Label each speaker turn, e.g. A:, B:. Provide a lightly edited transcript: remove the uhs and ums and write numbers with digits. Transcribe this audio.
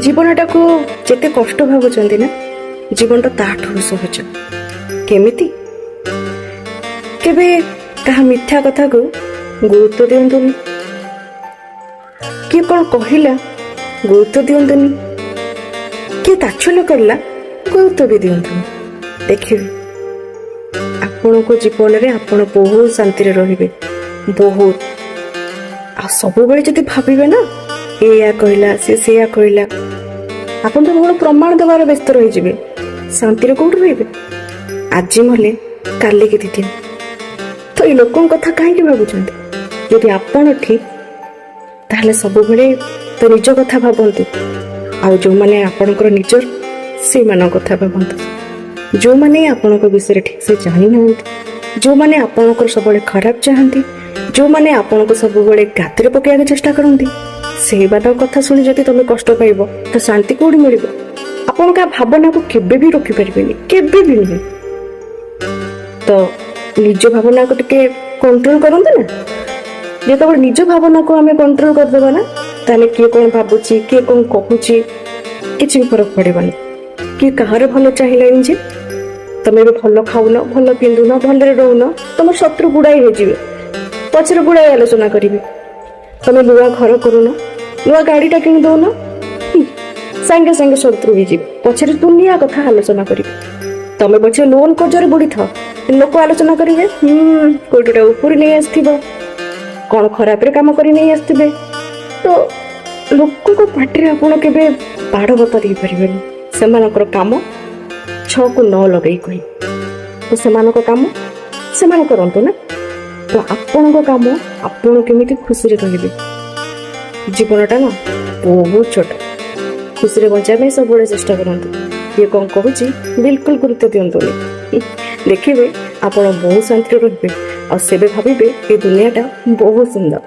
A: ଜୀବନଟାକୁ ଯେତେ କଷ୍ଟ ଭାବୁଛନ୍ତି ନା, ଜୀବନଟା ତାଠୁ ବି ସହଜ। କେମିତି? କେବେ କାହା ମିଥ୍ୟା କଥାକୁ ଗୁରୁତ୍ୱ ଦିଅନ୍ତୁନି। କିଏ କ'ଣ କହିଲା, ଗୁରୁତ୍ୱ ଦିଅନ୍ତୁନି। କିଏ ତାଚ୍ଛଲ୍ୟ କଲା, ଗୁରୁତ୍ୱ ବି ଦିଅନ୍ତୁନି। ଦେଖିବେ, ଆପଣଙ୍କ ଜୀବନରେ ଆପଣ ବହୁତ ଶାନ୍ତିରେ ରହିବେ, ବହୁତ। ଆଉ ସବୁବେଳେ ଯଦି ଭାବିବେ ନା, ଏଇଆ କହିଲା, ସେ ସେଇଆ କହିଲା, ଆପଣ ତ କେବଳ ପ୍ରମାଣ ଦେବାର ବ୍ୟସ୍ତ ରହିଯିବେ। ଶାନ୍ତିରେ କୋଉଠି ରହିବେ? ଆଜି ମଲେ କାଲିକି 2 ଦିନ। ତ ଏଇ ଲୋକଙ୍କ କଥା କାହିଁକି ଭାବୁଛନ୍ତି? ଯଦି ଆପଣ ଠିକ, ତାହେଲେ ସବୁବେଳେ ତ ନିଜ କଥା ଭାବନ୍ତୁ। ଆଉ ଯେଉଁମାନେ ଆପଣଙ୍କର ନିଜର, ସେଇମାନଙ୍କ କଥା ଭାବନ୍ତୁ। ଯେଉଁମାନେ ଆପଣଙ୍କ ବିଷୟରେ ଠିକସେ ଜାଣିନାହାନ୍ତି, ଯେଉଁମାନେ ଆପଣଙ୍କର ସବୁବେଳେ ଖରାପ ଚାହାନ୍ତି, ଯେଉଁମାନେ ଆପଣଙ୍କୁ ସବୁବେଳେ ଗାତରେ ପକାଇବାକୁ ଚେଷ୍ଟା କରନ୍ତି, ସେଇମାନଙ୍କ କଥା ଶୁଣି ଯଦି ତମେ କଷ୍ଟ ପାଇବ, ତ ଶାନ୍ତି କୋଉଠି ମିଳିବ? ଆପଣଙ୍କ ଆ ଭାବନାକୁ କେବେ ବି ରୋକିପାରିବେନି, କେବେ ବି ନୁହେଁ। ତ ନିଜ ଭାବନାକୁ ଟିକେ କଣ୍ଟ୍ରୋଲ କରନ୍ତୁ ନା। ଯେତେବେଳେ ନିଜ ଭାବନାକୁ ଆମେ କଣ୍ଟ୍ରୋଲ କରିଦେବା ନା, ତାହେଲେ କିଏ କ'ଣ ଭାବୁଛି, କିଏ କ'ଣ କହୁଛି, କିଛି ବି ଫରକ ପଡ଼ିବନି। କିଏ କାହାର ଭଲ ଚାହିଁଲାନି ଯେ ତମେ ଏବେ ଭଲ ଖାଉନ, ଭଲ ପିନ୍ଧୁନ, ଭଲରେ ରହୁନ, ତମ ଶତ୍ରୁ ଗୁଡ଼ାଇ ହେଇଯିବେ, ପଛରେ ଗୁଡ଼ାଏ ଆଲୋଚନା କରିବେ। ତମେ ନୂଆ ଘର କରୁନ, ନୂଆ ଗାଡ଼ିଟା କିଣି ଦଉନ, ସାଙ୍ଗେ ସାଙ୍ଗେ ଶତ୍ରୁ ହେଇଯିବେ, ପଛରେ ଦୁନିଆ କଥା ଆଲୋଚନା କରିବେ। ତମେ ପଛେ ଲୋନ୍ କର୍ଜରେ ବୁଡ଼ିଥାଅ, ଲୋକ ଆଲୋଚନା କରିବେ, କୋଉଠି ଗୋଟେ ଉପରୁ ନେଇ ଆସିଥିବ, କ'ଣ ଖରାପରେ କାମ କରି ନେଇ ଆସିଥିବେ। ତ ଲୋକଙ୍କ ପାଟିରେ ଆପଣ କେବେ ବାଡ଼ ବତା ଦେଇପାରିବେନି। ସେମାନଙ୍କର କାମ 6କୁ 9 ଲଗେଇ କହି, ତ ସେମାନଙ୍କ କାମ ସେମାନେ କରନ୍ତୁ ନା। ତ ଆପଣଙ୍କ କାମ ଆପଣ କେମିତି ଖୁସିରେ ରହିବେ। ଜୀବନଟା ନା ବହୁତ ଛୋଟ, ଖୁସିରେ ବଞ୍ଚିବା ପାଇଁ ସବୁବେଳେ ଚେଷ୍ଟା କରନ୍ତୁ। କିଏ କ'ଣ କହୁଛି, ବିଲକୁଲ ଗୁରୁତ୍ୱ ଦିଅନ୍ତୁନି। ଦେଖିବେ, ଆପଣ ବହୁତ ଶାନ୍ତିରେ ରହିବେ ଆଉ ସେବେ ଭାବିବେ ଏ ଦୁନିଆଟା ବହୁତ ସୁନ୍ଦର।